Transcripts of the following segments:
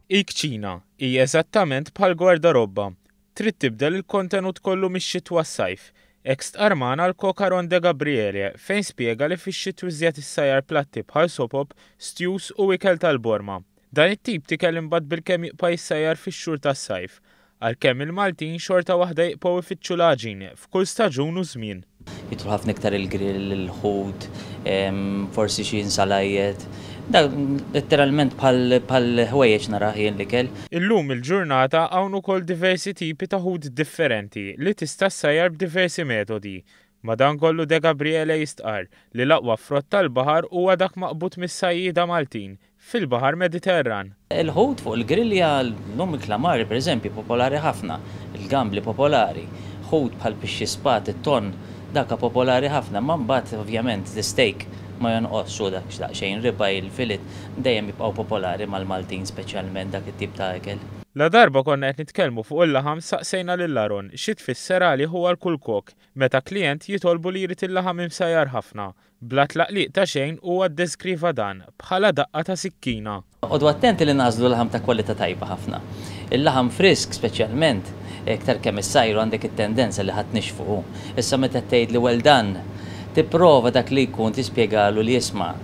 Il-kċina hija eżattament bħal gwardarobba, trid tibdel il-kontenut kollu mix-xitwa għas-sajf. Hekk stqarr magħna l-kok Aaron De Gabriele fejn spjega li fix-xitwi iżjed issajjar platti bħal sopop, stews u ikel tal-borma. Dan it-tip t'ikel imbagħad bilkemm jibqa' jissajjar fix-xhur tas-sajf. Għalkemm il-Maltin xorta waħda jibqgħu ifittxu l-għaġin f'kull staġun u żmien. Jidħol ħafna iktar il-grill, il-ħut, forsi xi insalajjet. Dan letteralment bħal ħwejjeġ narah jien l-ikel. Illum il-ġurnata hawn ukoll diversi tipi ta' ħut differenti li tista' ssajjar b'diversi metodi. Madankollu De Gabriele jistqarr li l-aqwa frott tal-baħar huwa dak maqbud mis-sajjieda Maltin fil-Baħar Mediterran. Il-ħut fuq il-grilja, llum il-klamari pereżempju popolari ħafna, il-gambli popolari, ħut bħal pixxi spat, it-tonn, daka popolari ħafna, imma mbagħad ovvjament l-isteak ma jonqosx u dak daqsxejn ribeye, il-fillet, dejjem jibqgħu popolari mal-Maltin speċjalment dak it-tip ta' ikel. Ladarba konna qed nitkellmu fuq il-laħam saqsejna lil Aaron xi tfisser għalih u għal kull kok meta klijent jitolbu li jrid il-laħam imsajjar ħafna. Bla tlaqliq ta' xejn huwa ddeskriva dan bħala daqqa ta' sikkina. Noqogħdu attenti li nagħżlu laħam ta' kwalità tajba ħafna. Il-laħam frisk speċjalment, iktar kemm issajru għandek it-tendenza li ħa tnixxfu hu. Issa meta tgħidli well done, tipprova dak li jkun tispjegalu li isma',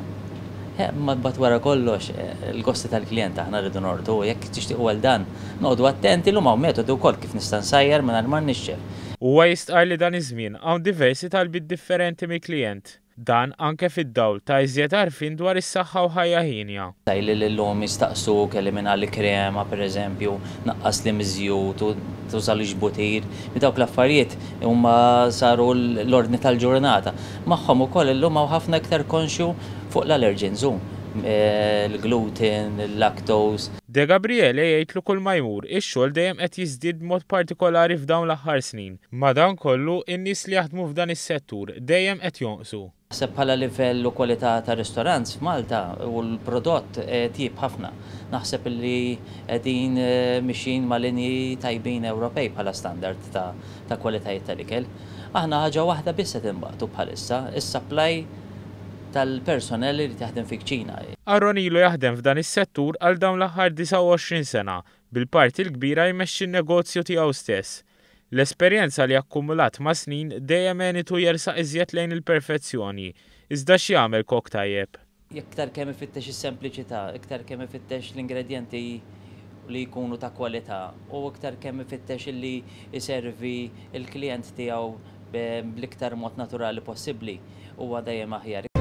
imma mbagħad wara kollox il-gosti tal-klijent aħna rridu nordu, jekk tixtiequ well done, noqogħdu attenti, llum hawn metodi wkoll kif nista' nsajjar mingħajr ma nnixxef. Huwa jistqarr li dan iż-żmien hawn diversi talbiet differenti mill-klijent. Dan anke fid-dawl ta' iżjed għarfien dwar is-saħħa u ħajja hienja. Tgħidli li llum jistaqsuk eliminali krema pereżempju, naqqasli miż-żjut u tużalix butir, dawk l-affarijiet huma saru l-ordni tal-ġurnata. Magħhom ukoll illum hawn ħafna iktar konxju fuq l-allergens hu, il-gluten, il-lactose. De Gabriele jgħid li kull ma jmur, ix-xogħol dejjem qed jiżdied b'mod partikolari f'dawn l-aħħar snin. Madankollu, in-nies li jaħdmu f'dan is-settur dejjem qed jonqsu. Naħseb bħala livell u kwalità ta' restaurants f'Malta u l-prodott tjieb ħafna. Naħseb li qegħdin mixjin ma' linji tajbin Ewropej bħala standard ta' kwalitajiet tal-ikel. Aħna ħaġa waħda biss qed inbatu bħalissa, is-supply tal-personnel li jrid jaħdem fi kċina. Aaron ilu jaħdem f'dan is-settur għal dawn l-aħħar 29 sena, bil-parti l-kbira jmexxi n-negozju tiegħu stess. L-esperjenza li akkumulat mas-snin dejjem għenitu jersaq iżjed lejn il-perfezzjoni. Iżda x'jagħmel kok tajjeb? Iktar kemm ifittex is-sempliċità, iktar kemm ifittex l-ingredjenti li jkunu ta' kwalità u iktar kemm ifittex illi jservi l-klijent tiegħu bl-iktar mod naturali possibbli, huwa dejjem aħjar.